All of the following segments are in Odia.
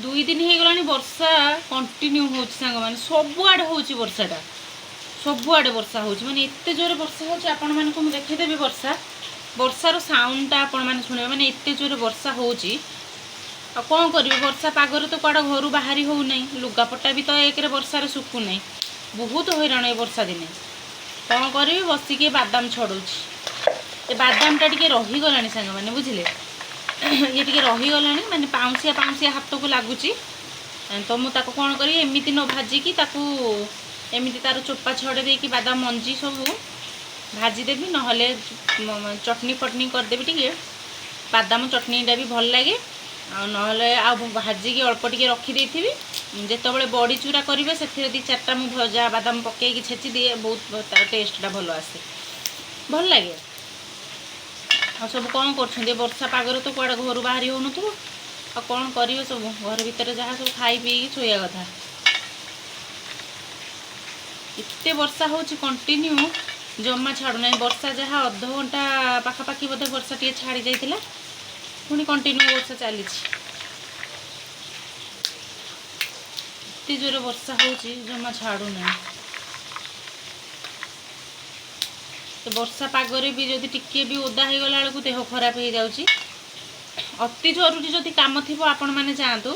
2 ଦିନ ହେଇଗଲାଣି, ବର୍ଷା କଣ୍ଟିନ୍ୟୁ ହେଉଛି ସାଙ୍ଗମାନେ। ସବୁଆଡ଼େ ହେଉଛି ବର୍ଷାଟା, ସବୁଆଡ଼େ ବର୍ଷା ହେଉଛି। ମାନେ ଏତେ ଜୋରେ ବର୍ଷା ହେଉଛି, ଆପଣମାନଙ୍କୁ ମୁଁ ଦେଖେଇଦେବି ବର୍ଷା। ବର୍ଷାର ସାଉଣ୍ଡଟା ଆପଣମାନେ ଶୁଣିବେ। ମାନେ ଏତେ ଜୋରେ ବର୍ଷା ହେଉଛି। ଆଉ କ'ଣ କରିବି? ବର୍ଷା ପାଗରେ ତ କୁଆଡ଼େ ଘରୁ ବାହାରି ହେଉନାହିଁ। ଲୁଗାପଟା ବି ତ ଏକରେ ବର୍ଷାରେ ଶୁଖୁନାହିଁ। ବହୁତ ହଇରାଣ ଏ ବର୍ଷା ଦିନେ। କ'ଣ କରିବି? ବସିକି ବାଦାମ ଛଡ଼ଉଛି। ଏ ବାଦାମଟା ଟିକେ ରହିଗଲାଣି ସାଙ୍ଗମାନେ, ବୁଝିଲେ? ଇଏ ଟିକେ ରହିଗଲାଣି, ମାନେ ପାଉଁଶିଆ ପାଉଁଶିଆ ହାତକୁ ଲାଗୁଛି। ତ ମୁଁ ତାକୁ କ'ଣ କରିବି? ଏମିତି ନ ଭାଜିକି ତାକୁ ଏମିତି ତାର ଚୋପା ଛଡ଼େଇ ଦେଇକି ବାଦାମ ମଞ୍ଜି ସବୁ ଭାଜିଦେବି, ନହେଲେ ଚଟଣି ଫଟନି କରିଦେବି ଟିକେ। ବାଦାମ ଚଟଣିଟା ବି ଭଲ ଲାଗେ। ଆଉ ନହେଲେ ଆଉ ଭାଜିକି ଅଳ୍ପ ଟିକେ ରଖିଦେଇଥିବି। ଯେତେବେଳେ ବଡ଼ି ଚୁରା କରିବେ, ସେଥିରେ ଦୁଇ ଚାରିଟା ମୁଁ ଭଜା ବାଦାମ ପକେଇକି ଛେଚି ଦିଏ। ବହୁତ ତାର ଟେଷ୍ଟଟା ଭଲ ଆସେ, ଭଲ ଲାଗେ। ଆଉ ସବୁ କ'ଣ କରୁଛନ୍ତି? ବର୍ଷା ପାଗରେ ତ କୁଆଡ଼େ ଘରୁ ବାହାରି ହେଉନଥିବ। ଆଉ କ'ଣ କରିବେ ସବୁ? ଘର ଭିତରେ ଯାହା ସବୁ ଖାଇ ପିଇକି ଶୋଇବା କଥା। ଏତେ ବର୍ଷା ହେଉଛି କଣ୍ଟିନ୍ୟୁ, ଜମା ଛାଡ଼ୁନାହିଁ ବର୍ଷା। ଯାହା ଅଧଘଣ୍ଟା ପାଖାପାଖି ବୋଧେ ବର୍ଷା ଟିକେ ଛାଡ଼ି ଯାଇଥିଲା, ପୁଣି କଣ୍ଟିନ୍ୟୁ ବର୍ଷା ଚାଲିଛି। ଏତେ ଜୋରେ ବର୍ଷା ହେଉଛି, ଜମା ଛାଡ଼ୁନାହିଁ। ତ ବର୍ଷା ପାଗରେ ବି ଯଦି ଟିକିଏ ବି ଓଦା ହେଇଗଲା ବେଳକୁ ଦେହ ଖରାପ ହେଇଯାଉଛି। ଅତି ଜରୁରୀ ଯଦି କାମ ଥିବ, ଆପଣମାନେ ଯାଆନ୍ତୁ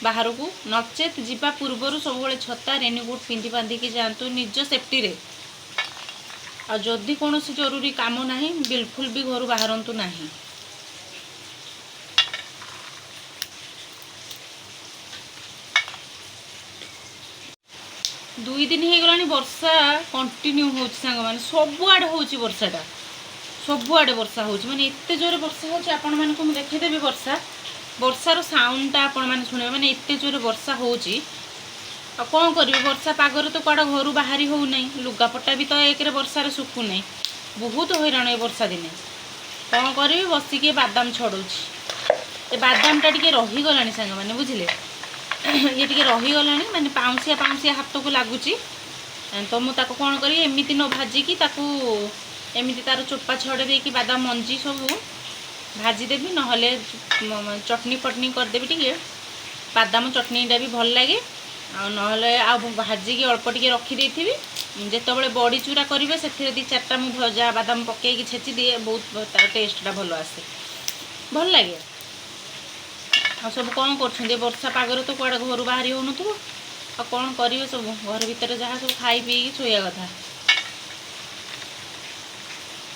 ବାହାରକୁ। ନଚେତ୍ ଯିବା ପୂର୍ବରୁ ସବୁବେଳେ ଛତା, ରେନିକୋଟ୍ ପିନ୍ଧି ବାନ୍ଧିକି ଯାଆନ୍ତୁ ନିଜ ସେଫ୍ଟିରେ। ଆଉ ଯଦି କୌଣସି ଜରୁରୀ କାମ ନାହିଁ, ବିଲକୁଲ ବି ଘରୁ ବାହାରନ୍ତୁ ନାହିଁ। 2 ଦିନ ହେଇଗଲାଣି, ବର୍ଷା କଣ୍ଟିନ୍ୟୁ ହେଉଛି ସାଙ୍ଗମାନେ। ସବୁଆଡ଼େ ହେଉଛି ବର୍ଷାଟା, ସବୁଆଡ଼େ ବର୍ଷା ହେଉଛି। ମାନେ ଏତେ ଜୋରେ ବର୍ଷା ହେଉଛି, ଆପଣମାନଙ୍କୁ ମୁଁ ଦେଖେଇଦେବି ବର୍ଷା। ବର୍ଷାର ସାଉଣ୍ଡଟା ଆପଣମାନେ ଶୁଣିବେ। ମାନେ ଏତେ ଜୋରେ ବର୍ଷା ହେଉଛି। ଆଉ କ'ଣ କରିବି? ବର୍ଷା ପାଗରେ ତ କୁଆଡ଼େ ଘରୁ ବାହାରି ହେଉନାହିଁ। ଲୁଗାପଟା ବି ତ ଏକରେ ବର୍ଷାରେ ଶୁଖୁନାହିଁ। ବହୁତ ହଇରାଣ ଏ ବର୍ଷା ଦିନେ। କ'ଣ କରିବି? ବସିକି ବାଦାମ ଛଡ଼ଉଛି। ଏ ବାଦାମଟା ଟିକେ ରହିଗଲାଣି ସାଙ୍ଗମାନେ, ବୁଝିଲେ? ଇଏ ଟିକେ ରହିଗଲାଣି, ମାନେ ପାଉଁଶିଆ ପାଉଁଶିଆ ହାତକୁ ଲାଗୁଛି। ତ ମୁଁ ତାକୁ କ'ଣ କରିବି? ଏମିତି ନ ଭାଜିକି ତାକୁ ଏମିତି ତାର ଚୋପା ଛଡ଼େଇ ଦେଇକି ବାଦାମ ମଞ୍ଜି ସବୁ ଭାଜିଦେବି, ନହେଲେ ଚଟଣି ଫଟନି କରିଦେବି ଟିକେ। ବାଦାମ ଚଟଣିଟା ବି ଭଲ ଲାଗେ। ଆଉ ନହେଲେ ଆଉ ଭାଜିକି ଅଳ୍ପ ଟିକେ ରଖିଦେଇଥିବି। ଯେତେବେଳେ ବଡ଼ି ଚୁରା କରିବେ, ସେଥିରେ ଦୁଇ ଚାରିଟା ମୁଁ ଭଜା ବାଦାମ ପକେଇକି ଛେଚି ଦିଏ। ବହୁତ ତାର ଟେଷ୍ଟଟା ଭଲ ଆସେ, ଭଲ ଲାଗେ। ଆଉ ସବୁ କ'ଣ କରୁଛନ୍ତି? ବର୍ଷା ପାଗରେ ତ କୁଆଡ଼େ ଘରୁ ବାହାରି ହେଉନଥିବ। ଆଉ କ'ଣ କରିବେ ସବୁ? ଘର ଭିତରେ ଯାହା ସବୁ ଖାଇ ପିଇକି ଶୋଇବା କଥା।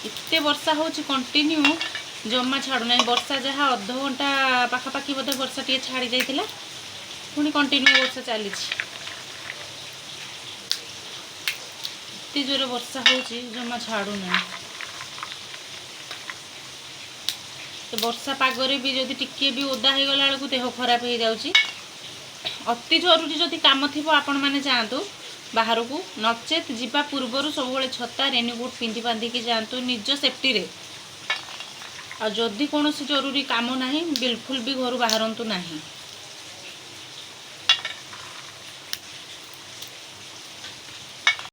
ଏତେ ବର୍ଷା ହେଉଛି କଣ୍ଟିନ୍ୟୁ, ଜମା ଛାଡ଼ୁନାହିଁ ବର୍ଷା। ଯାହା ଅଧଘଣ୍ଟା ପାଖାପାଖି ବୋଧେ ବର୍ଷା ଟିକେ ଛାଡ଼ି ଯାଇଥିଲା, ପୁଣି କଣ୍ଟିନ୍ୟୁ ବର୍ଷା ଚାଲିଛି। ଏତେ ଜୋରେ ବର୍ଷା ହେଉଛି, ଜମା ଛାଡ଼ୁନାହିଁ। ତ ବର୍ଷା ପାଗରେ ବି ଯଦି ଟିକିଏ ବି ଓଦା ହେଇଗଲା ବେଳକୁ ଦେହ ଖରାପ ହେଇଯାଉଛି। ଅତି ଜରୁରୀ ଯଦି କାମ ଥିବ, ଆପଣମାନେ ଯାଆନ୍ତୁ ବାହାରକୁ। ନଚେତ୍ ଯିବା ପୂର୍ବରୁ ସବୁବେଳେ ଛତା, ରେନିକୋଟ୍ ପିନ୍ଧି ବାନ୍ଧିକି ଯାଆନ୍ତୁ ନିଜ ସେଫ୍ଟିରେ। ଆଉ ଯଦି କୌଣସି ଜରୁରୀ କାମ ନାହିଁ, ବିଲକୁଲ ବି ଘରୁ ବାହାରନ୍ତୁ ନାହିଁ।